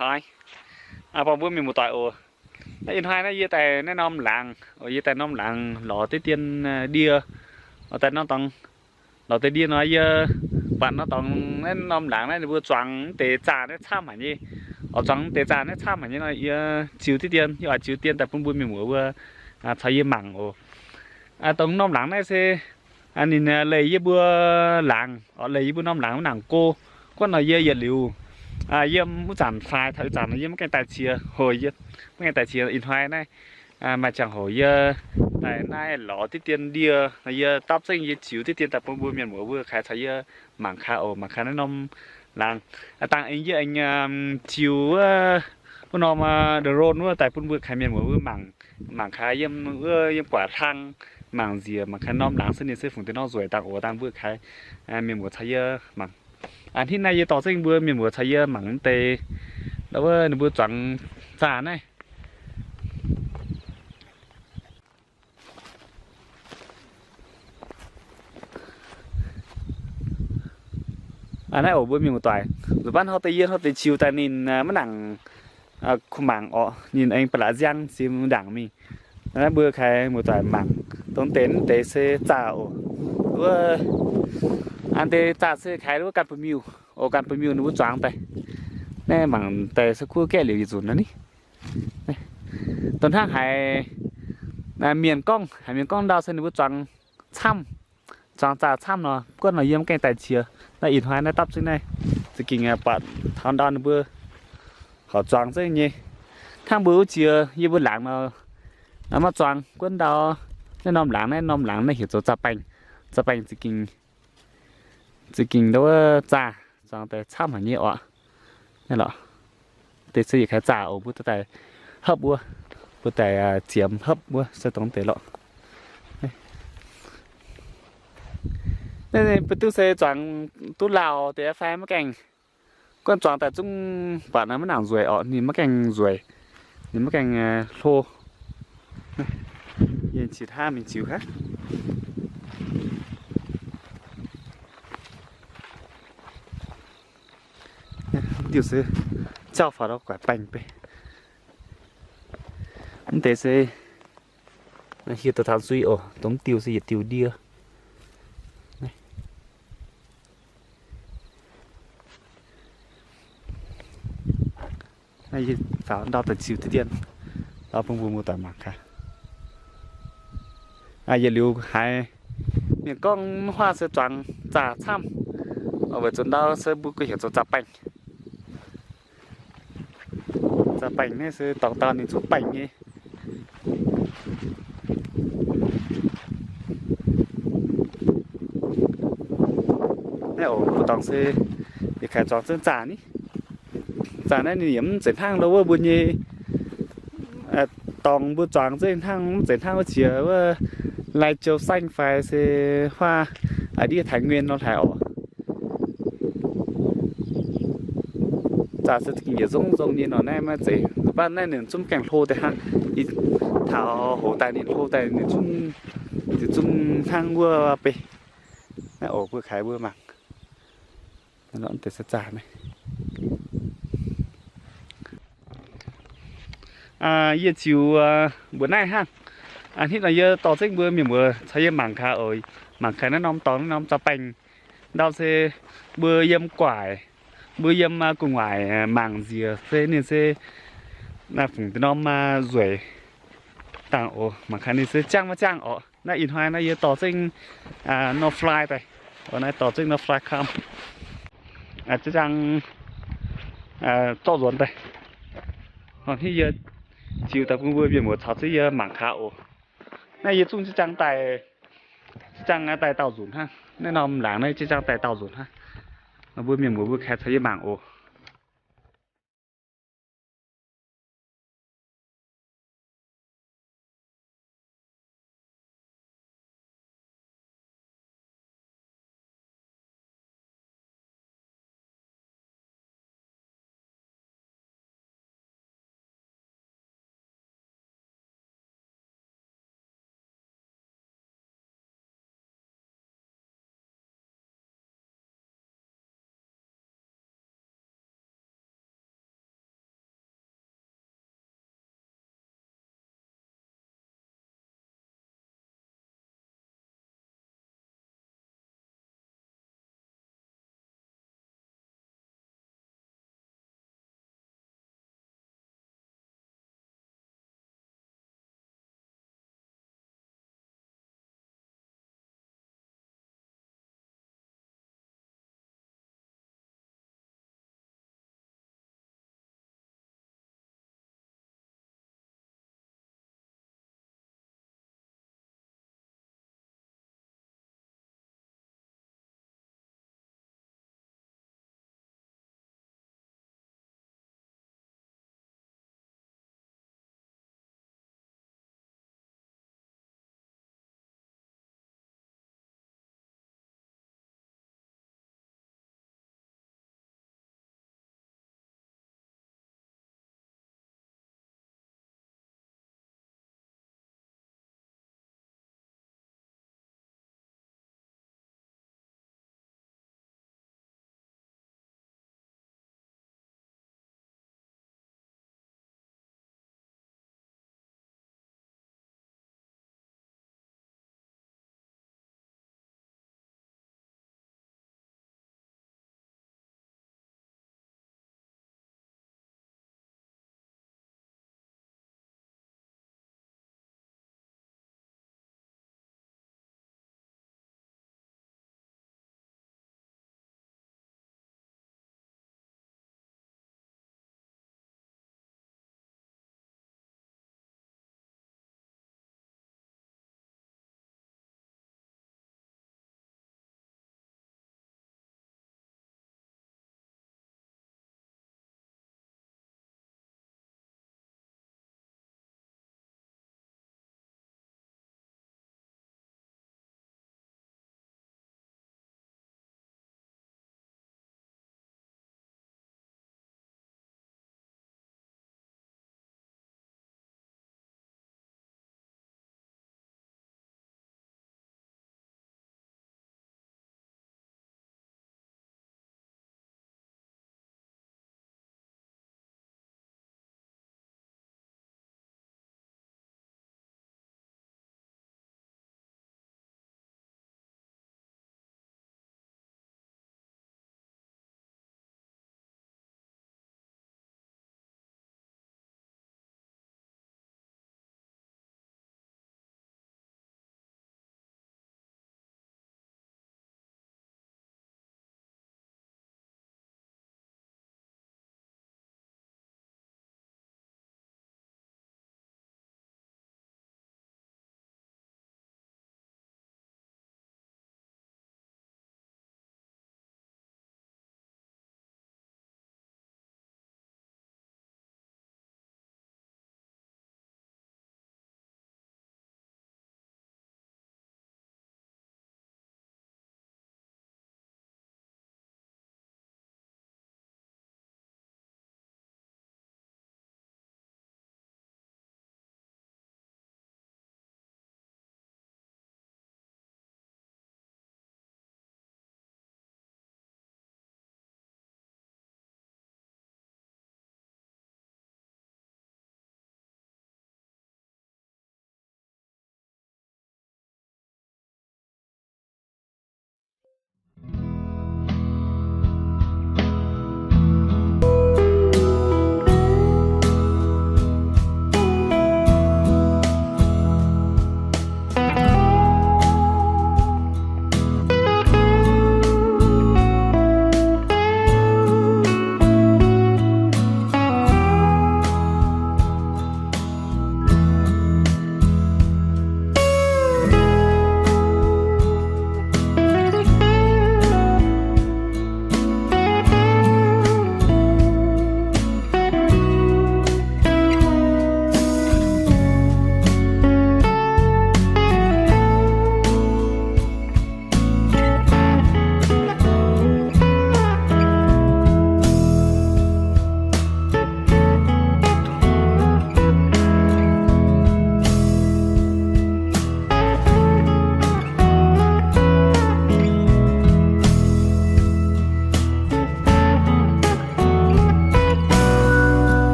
Aa, bun mbuo mienh muoz-doic oc. Naaiv ih hnoi naaiv yie daaih naaiv norm laangz, yie daaih norm laangz lorz diqv dien ndie, daaih norm dorngx lorz diqv dien nor, yie buatc norm dorngx naaiv norm laangz naaiv ninh mbuo zuangx deix zaah naaiv camv haic nyei. Oix zuangx deix zaah naaiv camv haic nyei nor, yie ziux diqv dien, yie oix ziux dien daaih bun mbuo mienh muoz mbuo caux yie mangc oc. Dongh norm laangz naaiv se ninh leih yie mbuo laangz, leih yie mbuo norm laangz maiv nangc go. Guonv nor yie yietc liuz yiem wuov zanc faix taux ih zanc nor yie maiv gaengh daaih qiex, maiv gaengh daaih qiex. Ih hnoi naaiv maaih ziangh hoc yie daaih naaiv lorz diqv dien ndie, yie dapv zengv yie ziux diqv dien daaih bun mbuo mienh muoz mbuo kaaix caux yie mangc kaaix oc, mangc kaaix naaiv norm laangz. Dangh aengx yie aengx ziux wuov norm drone wuov daaih bun mbuo kaaix mienh muoz mbuo mangc, mangc kaaix yiem wuov yiem buatc hlang, mangc nziec mangc kaaix norm laangz se ninh se fungc deix norm nzueic dangh oc, dangh mbuo kaaix mienh muoz caux yie mangc. Hnitv naaiv yie dorh zengv mbuo mienh muoz caux yie mangc deix wuov ninh mbuo zuangx zaah naaiv. Naaiv oc mbuo mienh muoz-doic, nzuqc baav hnoi deix yie hnoi deix ziux daaih ninh maiv nangc kuh mangc orqc, ninh aengx ba'laqc nziang ziex ndaangc mingh. Naaiv mbuo kaaix muoz-doic mangc dongh deix mv deix se zaah oc. Wuov an deix zaah se kaaix wuov ganh ba'miuh oc, ganh ba'miuh ninh mbuo zuangx daaih. Naaiv mangc daaih se kuv gaeqv liuz yietc nzunc nor ni. Dongh hnangv haiz mienh gorngv, haiz mienh gorngv ndau se ninh mbuo zuangx camv, zuangx zaah camv nor, guonv nor yie mv gaengh daaih qiex. Naaiv ih hnoi naaiv dapv zengv naaiv za'gengh buatc taux ndau ninh mbuo horpc zuangx zengv nyei. Hnangv mbuo wuov jiex yie mbuo laangz nor maiv zuangx, guonv ndau naaiv norm laangz, naaiv norm laangz naaiv heuc zoux zaah baengh. Zaah baengh za'gengh, za'gengh ndau wuov zaah zuangx daaih camv haic nyei orqc. Naaiv lorqc, deix se yietc kaaix zaah oc, mbuo daaih hopv wuov, mbuo daaih ziemx hopv wuov se dongh deix lorqc. Naaiv mbuo duqv se zuangx duqv lauh deix fai maiv gaengh, guonv zuangx daaih zungv buatc naaiv maiv nangc nzueic orqc, ninh maiv gaengh nzueic, ninh maiv gaengh hlo. Yie qiex hnangv mingh ziux hnangv. Diuh se jauv faaux lorz guaix baengh beiv. Mv deix se hieh duqv taux nzuih oc, dongh diuh se yietc diuh ndie. Naaiv yie faaux ndau daaih ziux diqv dien, ndau bun mbuo muoz-doic mangc gaax. Yietc liuz haiz mienh gorngv huaav se zuangx zaah camv, weic zuqc ndau se mbuo gauh heuc zoux zaah baengh. Zaah baengh naaiv se dorngx dauh ninh zungv baengh nyei. Naaiv oc, mbuo dorngx se yietc kaaix zuangx zengv zaah ni. Zaah naaiv ninh yaac mv zeiz hnangv ndau wuov mbuo nyei dorngx mbuo zuangx zengv hnangv, mv zeiz hnangv wuov jiex wuov Lai Châu xanh fai se huaav a'ndiev Thái Nguyên nor hlaaix oc. Zaah se za'gengh yietc nzongv nzongh nyei nor naaiv maiv zeiz, mv baac naaiv ninh zungv gaengh hlo deix hnangv. Ih taux hoz daaih ninh hlo daaih ninh zungv, ninh zungv hnangv wuov bei. Naaiv oc, mbuo kaaix mbuo mangc. Deix se zaah naaiv. Yie ziux mbuoqc naaiv hnangv. Hnitv nor yie dorh zengv mbuo mienh muoz caux yie mangc gaax oc. Mangc gaax naaiv norm dorngx, naaiv norm zaah baengh. Ndau se mbuo yiem gu'nguaaic, mbuo yiem gu'nguaaic mangc nziex se ninh se fungc deix norm nzueic dangh oc. Mangc gaax ninh se ziangh maiv ziangh orqc. Naaiv ih hnoi naaiv yie dorh zengv nor fly daaih. Naaiv dorh zengv nor fly cam, za'gengh zorqv nzuonx daaih. Hnangv yie ziux daaih bun mbuo mienh muoz caux zengv yie mangc gaax oc. Naaiv yie zungv za'gengh daaih, za'gengh daaih daauh nzunc hnangv. Naaiv norm laangz naaiv za'gengh daaih daauh nzunc hnangv. Mbuo mienh muoz mbuo kaaix caux yie mangc oc.